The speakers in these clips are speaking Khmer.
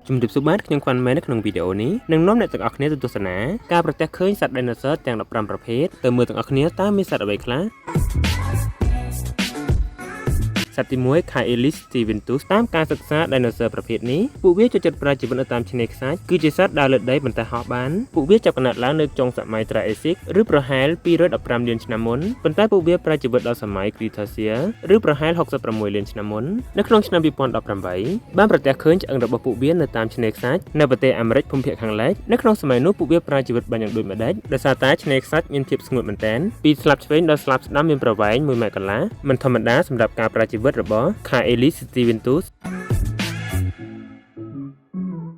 ជំរាបសួរបាទខ្ញុំខ្វាន់មែននៅក្នុងវីដេអូនេះនឹងនាំអ្នកទាំងអស់គ្នាទៅទស្សនាការប្រទះឃើញសត្វ Dinosaur ទាំង15ប្រភេទទៅមើលទាំងអស់គ្នាតើមានសត្វអ្វីខ្លះសត្វទី1 Caelis steventus តាមការសិក្សា Dinosaur ប្រភេទនេះពួកវាចូលចិត្តប្រើជីវិតនៅតាមឆ្នេរខ្សាច់គឺជាសត្វដើរលើដីប៉ុន្តែហោះបានពួកវាចាប់កំណត់ឡើងនៅចុងសម័យ Triassic ឬប្រហែល215លានឆ្នាំមុនប៉ុន្តែពួកវាប្រើជីវិតដល់សម័យ Cretaceous ឬប្រហែល66លានឆ្នាំមុននៅក្នុងឆ្នាំ2018បានប្រទះឃើញឆ្អឹងរបស់ពួកវានៅតាមឆ្នេរខ្សាច់នៅប្រទេសអាមេរិកភូមិភាគខាងលិចនៅក្នុងសម័យនោះពួកវាប្រើជីវិតបានយ៉ាងដូចម្ដេចដោយសារតែឆ្នេរខ្សាច់មានភាពស្ងួតមែនទែនពីស្លាបឆ្វេងដល់ស្លាបស្ដាំមានប្រវែង1ម៉ែត្រកន្លះមិនធម្មតាសម្រាប់ការប្រើជីវិតរបស់ Caelis steventus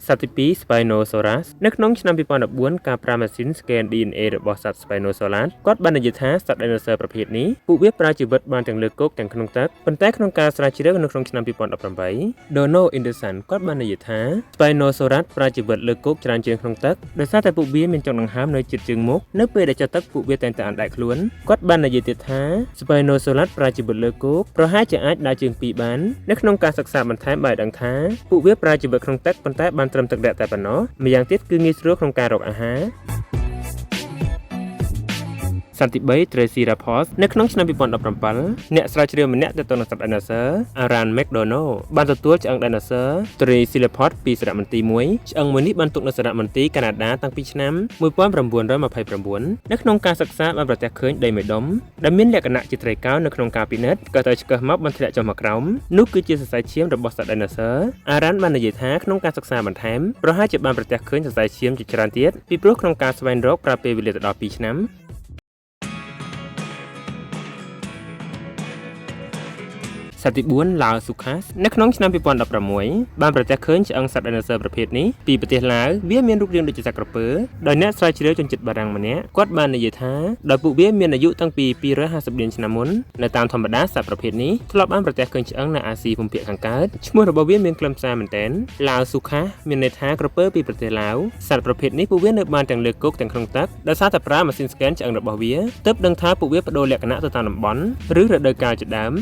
សត្វទី2 Spinosaurus នៅក្នុងឆ្នាំ2014ការប្រើម៉ាស៊ីន scan DNA របស់សត្វ Spinosaurus គាត់បាននិយាយថាសត្វ Dinosaur ប្រភេទនេះពួកវាប្រើជីវិតបានទាំងលើគោកទាំងក្នុងទឹកប៉ុន្តែក្នុងការស្រាវជ្រាវនៅក្នុងឆ្នាំ2018 Dono Anderson គាត់បាននិយាយថា Spinosaurus ប្រើជីវិតលើគោកច្រើនជាងក្នុងទឹកដោយសារតែពួកវាមានចុងដង្ហើមនៅជិតជើងមុខនៅពេលដែលចុះទឹកពួកវាតែងតែអណ្ដែតខ្លួនគាត់បាននិយាយទៀតថា Spinosaurus ប្រើជីវិតលើគោកប្រហែលជាអាចដើរជើងពីរបាននៅក្នុងការសិក្សាបន្ថែមបានដឹងថាពួកវាប្រើជីវិតក្នុងទឹកប៉ុន្តែបានត្រឹមទឹករាក់តែប៉ុណ្ណោះម្យ៉ាងទៀតគឺងាយស្រួលក្នុងការរកអាហារសត្វទី3 Triceratops នៅក្នុងឆ្នាំ2017អ្នកស្រាវជ្រាវម្នាក់ទាក់ទងនឹងសត្វ Dinosaur Aran McDonough បានទទួលឆ្អឹង Dinosaur Triceratops ពីសារមន្ទីរមួយឆ្អឹងមួយនេះបានទុកនៅសារមន្ទីរកាណាដាតាំងពីឆ្នាំ1929នៅក្នុងការសិក្សាបានប្រទះឃើញដីមួយដុំដែលមានលក្ខណៈជាត្រីកោណនៅក្នុងការពិនិត្យក៏ទៅឆ្កឹះមកបានធ្លាក់ចុះមកក្រោមនោះគឺជាសរសៃឈាមរបស់សត្វ Dinosaur អារ៉ានបាននិយាយថាក្នុងការសិក្សាបន្ថែមប្រហែលជាបានប្រទះឃើញសរសៃឈាមជាច្រើនទៀតពីព្រោះក្នុងការស្វែងរកប្រើពេលវេលាទៅដល់2ឆ្នាំ សត្វទី4ឡាវស៊ូខាសនៅក្នុងឆ្នាំ2016បានប្រទះឃើញឆ្អឹងសត្វ Dinosaur ប្រភេទនេះពីប្រទេសឡាវវាមានរូបរាងដូចជាសត្វក្រពើដោយអ្នកស្រាវជ្រាវជនជាតិបារាំងម្នាក់គាត់បាននិយាយថាដោយពួកវាមានអាយុតាំងពី250លានឆ្នាំមុននៅតាមធម្មតាសត្វប្រភេទនេះធ្លាប់បានប្រទះឃើញឆ្អឹងនៅអាស៊ីភូមិភាគខាងកើតឈ្មោះរបស់វាមានខ្លឹមសារមែនទែនឡាវស៊ូខាសមានន័យថាក្រពើពីប្រទេសឡាវសត្វប្រភេទនេះពួកវានៅបានទាំងលើគោកទាំងក្នុងទឹកដោយសារតែប្រើម៉ាស៊ីន scan ឆ្អឹងរបស់វាទើបដឹងថាពួកវាបដូរលក្ខណៈទៅតាមតំបន់ឬរដូវកាលជាដើម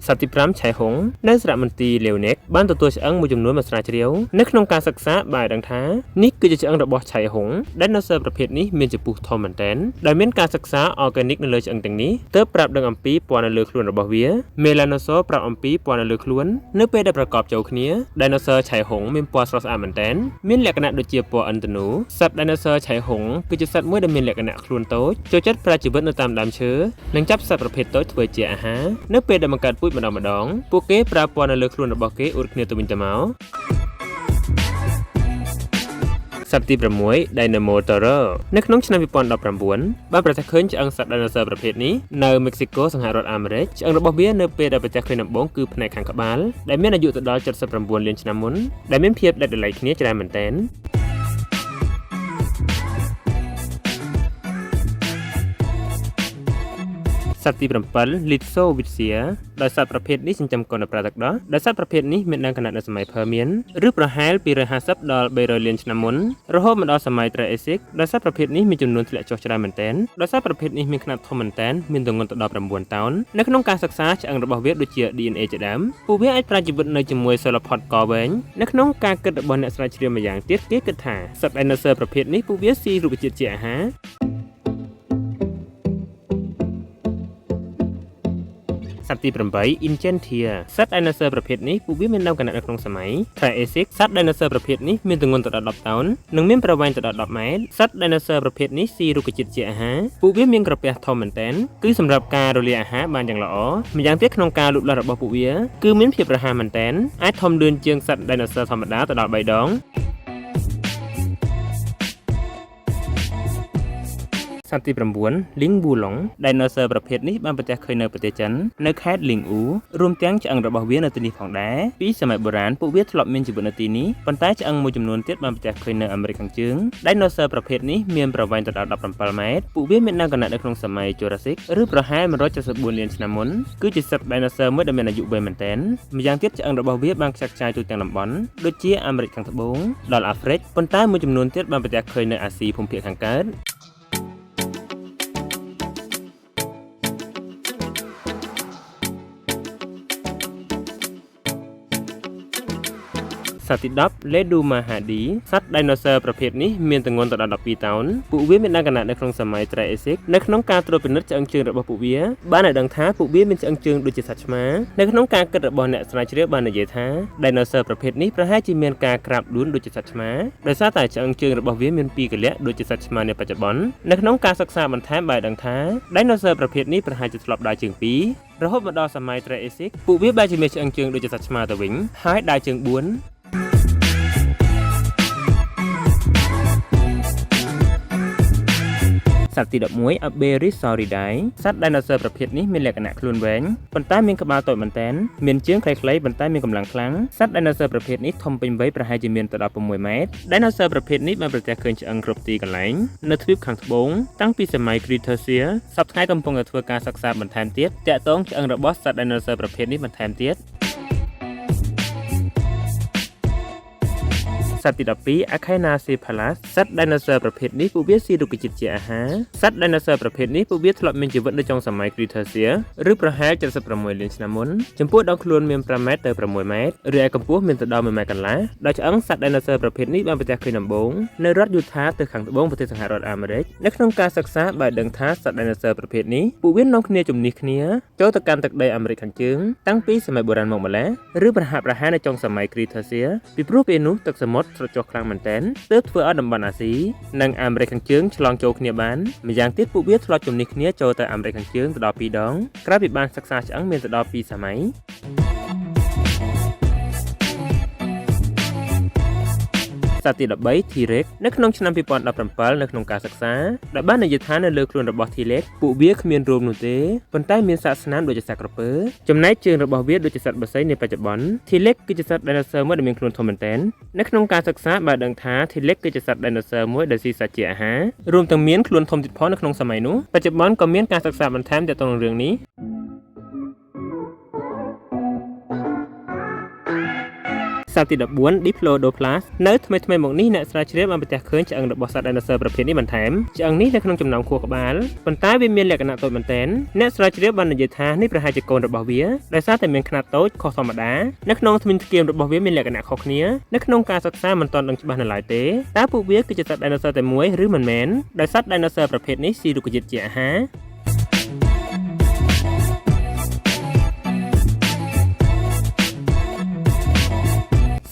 សត្វទី5ឆៃហុងនៅសារមន្ទីរលេវណេកបានទទួលឆ្អឹងមួយចំនួនមកស្រាវជ្រាវនៅក្នុងការសិក្សាបានដឹងថានេះគឺជាឆ្អឹងរបស់ឆៃហុង Dinosaur ប្រភេទនេះមានចំពុះធំមែនទែនដោយមានការសិក្សា organic នៅលើឆ្អឹងទាំងនេះទើបប្រាប់ដឹងអំពីពណ៌នៅលើខ្លួនរបស់វា Melanosaur ប្រាប់អំពីពណ៌នៅលើខ្លួននៅពេលដែលប្រកបចូលគ្នា Dinosaur ឆៃហុងមានពណ៌ស្រស់ស្អាតមែនទែនមានលក្ខណៈដូចជាពណ៌ឥន្ទនូសត្វ Dinosaur ឆៃហុងគឺជាសត្វមួយដែលមានលក្ខណៈខ្លួនតូចចូលចិត្តប្រើជីវិតនៅតាមដើមឈើនិងចាប់សត្វប្រភេទតូចធ្វើជាអាហារនៅពេលដែលបង្កើតពូជម្ដងម្ដងពួកគេប្រើពណ៌នៅលើខ្លួនរបស់គេអួតគ្នាទៅវិញទៅមកសត្វទី6 Dynamotor នៅក្នុងឆ្នាំ2019បានប្រទះឃើញឆ្អឹងសត្វ Dinosaur ប្រភេទនេះនៅមិចស៊ីកូសហរដ្ឋអាមេរិកឆ្អឹងរបស់វានៅពេលដែលប្រទះឃើញដំបូងគឺផ្នែកខាងក្បាលដែលមានអាយុទៅដល់79លានឆ្នាំមុនដែលមានភាពដាច់ដោយឡែកគ្នាច្រើនមែនទែន សត្វទី7 Lithowitzia ដោយសត្វប្រភេទនេះចិញ្ចឹមកូនដោយប្រើទឹកដោះដោយសត្វប្រភេទនេះមានដើមកំណត់នៅសម័យ Permian ឬប្រហែល250ដល់300លានឆ្នាំមុនរហូតមកដល់សម័យ Triassic ដោយសត្វប្រភេទនេះមានចំនួនធ្លាក់ចុះច្រើនមែនទែនដោយសត្វប្រភេទនេះមានខ្នាតធំមែនទែនមានទម្ងន់ទៅដល់9តោននៅក្នុងការសិក្សាឆ្អឹងរបស់វាដូចជា DNA ជាដើមពួកវាអាចប្រើជីវិតនៅជាមួយ Sauropod កវែងនៅក្នុងការគិតរបស់អ្នកស្រាវជ្រាវម្យ៉ាងទៀតគេគិតថាសត្វ Dinosaur ប្រភេទនេះពួកវាស៊ីរុក្ខជាតិជាអាហារ សត្វទី8 Ingentia សត្វ Dinosaur ប្រភេទនេះពួកវាមានដើមកំណត់នៅក្នុងសម័យ Triassic សត្វ Dinosaur ប្រភេទនេះមានទម្ងន់ទៅដល់10តោននិងមានប្រវែងទៅដល់10ម៉ែត្រសត្វ Dinosaur ប្រភេទនេះស៊ីរុក្ខជាតិជាអាហារពួកវាមានក្រពះធំមែនទែនគឺសម្រាប់ការរលាយអាហារបានយ៉ាងល្អម្យ៉ាងទៀតក្នុងការលូតលាស់របស់ពួកវាគឺមានភាពរហ័សមែនទែនអាចធំលឿនជាងសត្វ Dinosaur ធម្មតាទៅដល់3ដង សត្វទី9 លីងវូឡុង Dinosaur ប្រភេទនេះបានប្រទះឃើញនៅប្រទេសចិននៅខេត្តលីងអ៊ូរួមទាំងឆ្អឹងរបស់វានៅទីនេះផងដែរពីសម័យបុរាណពួកវាធ្លាប់មានជីវិតនៅទីនេះប៉ុន្តែឆ្អឹងមួយចំនួនទៀតបានប្រទះឃើញនៅអាមេរិកខាងជើង Dinosaur ប្រភេទនេះមានប្រវែងទៅដល់17ម៉ែត្រពួកវាមានដើមកំណត់នៅក្នុងសម័យ Jurassic ឬប្រហែល174លានឆ្នាំមុនគឺជាសត្វ Dinosaur មួយដែលមានអាយុវែងមែនទែនម្យ៉ាងទៀតឆ្អឹងរបស់វាបានខ្ចាត់ខ្ចាយទូទាំងតំបន់ដូចជាអាមេរិកខាងត្បូងដល់អាហ្វ្រិកប៉ុន្តែមួយចំនួនទៀតបានប្រទះឃើញនៅអាស៊ីភូមិភាគខាងកើត សត្វទី10 Ledumahadi សត្វ Dinosaur ប្រភេទនេះមានទម្ងន់ទៅដល់12តោនពួកវាមានដើមកណនៅក្នុងសម័យ Triassic នៅក្នុងការត្រួតពិនិត្យឆ្អឹងជើងរបស់ពួកវាបានឲ្យដឹងថាពួកវាមានឆ្អឹងជើងដូចជាសត្វឆ្មានៅក្នុងការគិតរបស់អ្នកស្រាវជ្រាវបាននិយាយថា Dinosaur ប្រភេទនេះប្រហែលជាមានការក្រាបដួនដូចជាសត្វឆ្មាដោយសារតែឆ្អឹងជើងរបស់វាមានពីរកលៈដូចជាសត្វឆ្មានាបច្ចុប្បន្ននៅក្នុងការសិក្សាបន្ថែមបានដឹងថា Dinosaur ប្រភេទនេះប្រហែលជាធ្លាប់ដើរជើងពីររហូតមកដល់សម័យ Triassic ពួកវាបែរជាមានឆ្អឹងជើងដូចជាសត្វឆ្មាទៅវិញហើយដើរជើង4 សត្វទី11 Abelisauridae សត្វ Dinosaur ប្រភេទនេះមានលក្ខណៈខ្លួនវែងប៉ុន្តែមានក្បាលតូចមែនទែនមានជើងខ្លីៗប៉ុន្តែមានកម្លាំងខ្លាំងសត្វ Dinosaur ប្រភេទនេះធំពេញវ័យប្រហែលជាមានទៅដល់6ម៉ែត្រ Dinosaur ប្រភេទនេះបានប្រទះឃើញឆ្អឹងគ្រប់ទីកន្លែងនៅទ្វីបខាងត្បូងតាំងពីសម័យ Cretaceous សប្តាហ៍ថ្ងៃកំពុងតែធ្វើការសិក្សាបន្ថែមទៀតតាក់ទងឆ្អឹងរបស់សត្វ Dinosaur ប្រភេទនេះបន្ថែមទៀត សត្វទី12 Akainacephalus សត្វ Dinosaur ប្រភេទនេះពួកវាស៊ីរុក្ខជាតិជាអាហារសត្វ Dinosaur ប្រភេទនេះពួកវាធ្លាប់មានជីវិតនៅចុងសម័យ Cretaceous ឬប្រហែល76លានឆ្នាំមុនចំពោះដងខ្លួនមាន5ម៉ែត្រទៅ6ម៉ែត្រឬឯកម្ពស់មានទៅដល់1ម៉ែត្រកន្លះដោយឆ្អឹងសត្វ Dinosaur ប្រភេទនេះបានប្រទះឃើញដំបូងនៅរដ្ឋ Utah ទៅខាងត្បូងប្រទេសសហរដ្ឋអាមេរិកនៅក្នុងការសិក្សាបានដឹងថាសត្វ Dinosaur ប្រភេទនេះពួកវានាំគ្នាជំនិះគ្នាចូលទៅកាន់ទឹកដីអាមេរិកខាងជើងតាំងពីសម័យបុរាណមកម្ល៉េះឬប្រហាក់ប្រហែលនៅចុងសម័យ Cretaceous ពីព្រោះពេលនោះទឹកសមុទ្រស្រុតចុះខ្លាំងមែនទែនទើបធ្វើឲ្យតំបន់អាស៊ីនិងអាមេរិកខាងជើងឆ្លងចូលគ្នាបានម្យ៉ាងទៀតពួកវាធ្លាប់ជំនិះគ្នាចូលទៅអាមេរិកខាងជើងទៅដល់2ដងក្រោយពីបានសិក្សាឆ្អឹងមានទៅដល់2សម័យ សត្វទី13 T-Rex នៅក្នុងឆ្នាំ2017នៅក្នុងការសិក្សាដែលបាននិយាយថានៅលើខ្លួនរបស់ T-Rex ពួកវាគ្មានរោមនោះទេប៉ុន្តែមានសាកស្នាមដូចជាសត្វក្រពើចំណែកជើងរបស់វាដូចជាសត្វបក្សីនាបច្ចុប្បន្ន T-Rex គឺជាសត្វ Dinosaur មួយដែលមានខ្លួនធំមែនទែននៅក្នុងការសិក្សាបានដឹងថា T-Rex គឺជាសត្វ Dinosaur មួយដែលស៊ីសាច់ជាអាហាររួមទាំងមានខ្លួនធំទៀតផងនៅក្នុងសម័យនោះបច្ចុប្បន្នក៏មានការសិក្សាបន្ថែមទាក់ទងនឹងរឿងនេះ សត្វទី14 Diplodocus នៅថ្មីៗមកនេះអ្នកស្រាវជ្រាវបានប្រទះឃើញឆ្អឹងរបស់សត្វ Dinosaur ប្រភេទនេះបន្ថែមឆ្អឹងនេះនៅក្នុងចំណោមខួរក្បាលប៉ុន្តែវាមានលក្ខណៈតូចមែនទែនអ្នកស្រាវជ្រាវបាននិយាយថានេះប្រហែលជាកូនរបស់វាដោយសារតែមានខ្នាតតូចខុសធម្មតានៅក្នុងធ្មេញធ្គាមរបស់វាមានលក្ខណៈខុសគ្នានៅក្នុងការសិក្សាមិនទាន់ដឹងច្បាស់នៅឡើយទេតើពួកវាគឺជាសត្វ Dinosaur តែមួយឬមិនមែនដោយសត្វ Dinosaur ប្រភេទនេះស៊ីរុក្ខជាតិជាអាហារ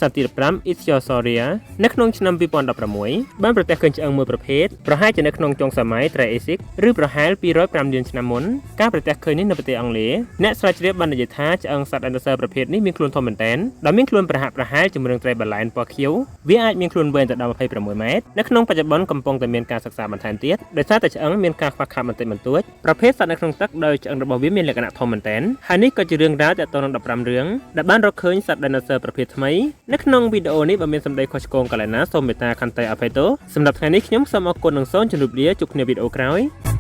សត្វទី15 Ichthyosauria នៅក្នុងឆ្នាំ2016បានប្រទះឃើញឆ្អឹងមួយប្រភេទប្រហែលជានៅក្នុងចុងសម័យ Triassic ឬប្រហែល205លានឆ្នាំមុនការប្រទះឃើញនេះនៅប្រទេសអង់គ្លេសអ្នកស្រាវជ្រាវបាននិយាយថាឆ្អឹងសត្វ Dinosaur ប្រភេទនេះមានខ្លួនធំមែនទែនដោយមានខ្លួនប្រហាក់ប្រហែលជំរឿងត្រីបាឡែនពណ៌ខៀវវាអាចមានខ្លួនវែងទៅដល់26ម៉ែត្រនៅក្នុងបច្ចុប្បន្នកំពុងតែមានការសិក្សាបន្ថែមទៀតដោយសារតែឆ្អឹងមានការខ្វះខាតបន្តិចបន្តួចប្រភេទសត្វនៅក្នុងទឹកដោយឆ្អឹងរបស់វាមានលក្ខណៈធំមែនទែនហើយនេះក៏ជារឿងរ៉ាវទាក់ទងនឹង15រឿងដែលបានរកឃើញសត្វ Dinosaur ប្រភេទថ្មីនៅក្នុងវីដេអូនេះបើមានសម្ដីខុសឆ្គងកន្លែងណាសូមមេត្តាខន្តីអភ័យទោសសម្រាប់ថ្ងៃនេះខ្ញុំសូមអរគុណនិងសូមជម្រាបលាជួបគ្នាវីដេអូក្រោយ។